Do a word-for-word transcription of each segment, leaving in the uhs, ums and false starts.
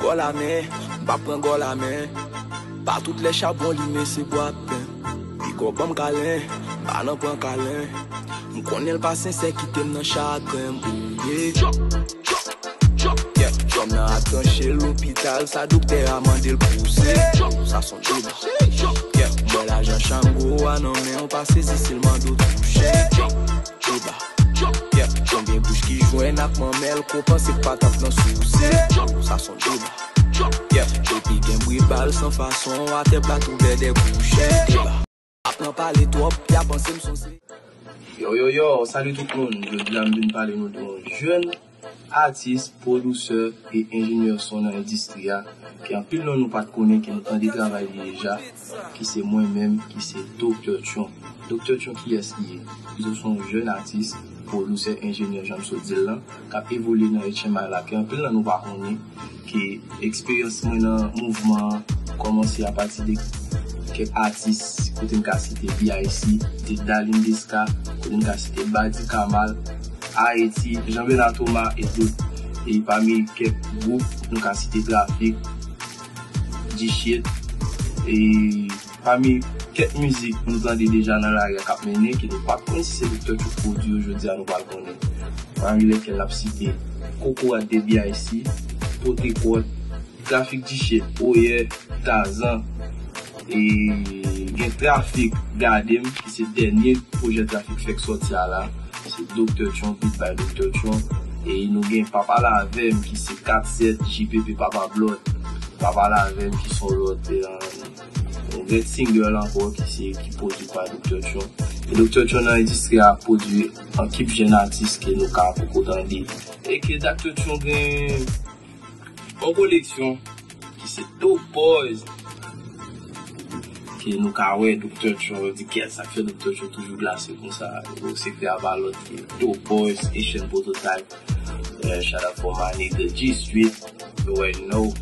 Gòl a men, m pa pran gòl a men. Pa tout lè chabon limen se bwa pen. Pigo ban m kalen, m pa nan pran kalen. M konnen l pa sensè kite m nan chagren m. Ooh, yeah. Yeah, fanm nan ap tranche l lopital, sa doktè a mande l pouse. Sa son deba. Yeah, m wè lajan Chango a nan men w, pa sezi si l mande w touche. Deba. Yeah, konbyen bouch ki jwenn ak manmèl, ko panse k pa t ap nan souse. Sa son deba. Yeah, depi gen bri bal san fason, atè plat ouvè de kouche. Deba. Ap nan pale twòp, y a panse m sonse. Yo, yo, yo, salut tout moun. Jodi a m vin pale nou de yon jèn atis, pwodisè e enjenyè son nan endistri a, ke anpil nan nou pa t konnen, ke nou tande travay li deja, ki se mwen menm, ki se Doktè Tchon. Doktè Tchon kiyès li ye? Li se yon jèn atis, pwodisè, enjenyè, jan m sot di l lan, k ap evolye nan H M I la, ke anpil nan nou pa konnen, ke eksperyans mwen nan mouvman an kòmanse apati de kèk atis, kote m ka site B I C, de Dalin Desca, kote m ka site Badi Kamal, Ayiti, Jean Bernard Thomas e dòt. E pami kèk gwoup, nou ka site Trafik, G-Shit, e pami kèk mizik nou tande deja nan lari a k ap mennen, ke nou pa t konn si se Doktè Tchon k pwodui yo, jodi a nou pral konnen. Pami lèkèl n ap site Kokorat de B I C, Pote Kòd, Trafik G-Shit, Oyè, Tazan, e gen Trafik Gade m, ki se dènye pwojè Trafik fèk sòti a la. Se Doktè Tchon, beat by Doktè Tchon. E nou gen Pa Pale Avè m, ki se kat sèt, J P P Papa Blòd. Pa Pale Avè m, ki se yon lòt, e, yon great singer ankò, ki se, ki pwodui pa Doktè Tchon. E Doktè Tchon nan endistri a pwodui an kip jèn atis ke nou ka poko tande. E ke Doktè Tchon gen yon koleksyon ki se Dope Boys. Ke nou ka wè Doktè Tchon, di kiyès sa k fè Doktè Tchon toujou glase konsa. Bon, sekrè a pa lòt ke Dope Boys, Haitian Prototype. Eh, shout out for my nigga G Street. You already know.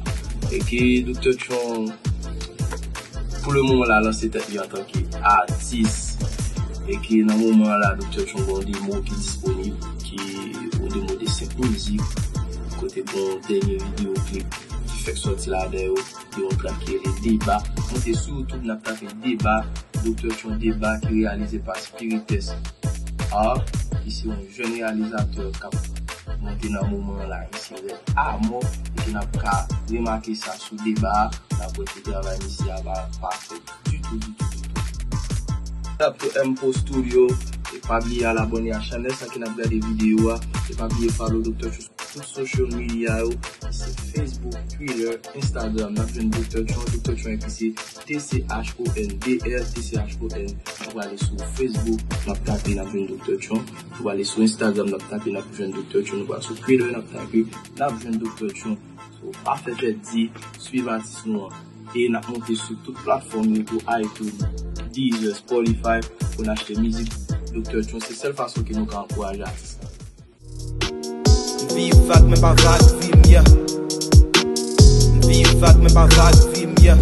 E ke Doktè Tchon, pou le moman la, lanse tèt li antanke atis. E ke nan moman la, Doktè Tchon gen yon demo ki disponib, ki yon demo de senk mizik, kote gen yon dènye videyo klip ki fèk sòti ladan yo, de yon trak ki rele Deba. Monte sou YouTube, n ap tape Deba, Doktè Tchon Deba, ki reyalize pa Spirites Art, ki se yon jèn reyalizatè k ap monte nan moman an la, misye rèd amò, e ke n ap ka remake sa sou Deba a, n ap wè ke travay misye a pa, pa fèt ditou, ditou, ditou. Shout out to M Pro Studio, e pa bliye al abòne a chanèl sa ki n ap gade videyo a, e pa bliye follow Doktè Tchon sou tout social media yo, se Facebook, Twitter, Instagram, n ap jwenn Doktè Tchon, Doktè Tchon epi se T C H O N, D R T C H O N. Ou prale sou Facebook, n ap tape, n ap jwenn Doktè Tchon. Ou prale sou Instagram, n ap tape, n ap jwenn Doktè Tchon. Ou prale sou Twitter, n ap tape, n ap jwenn Doktè Tchon. So, pa fè pèdi, swiv atis nou an. E n ap monte sou tout platfòm yo tou, iTunes, Deezer, Spotify, pou n achte mizik Doktè Tchon. Se sèl fason ke nou ka ankouraje atis la. M viv vag, men pa vag vi m, yeah. M viv vag, men pa vag vi m, yeah.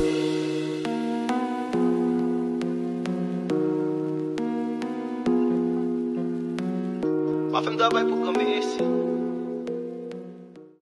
Pa fè m travay pou granmesi.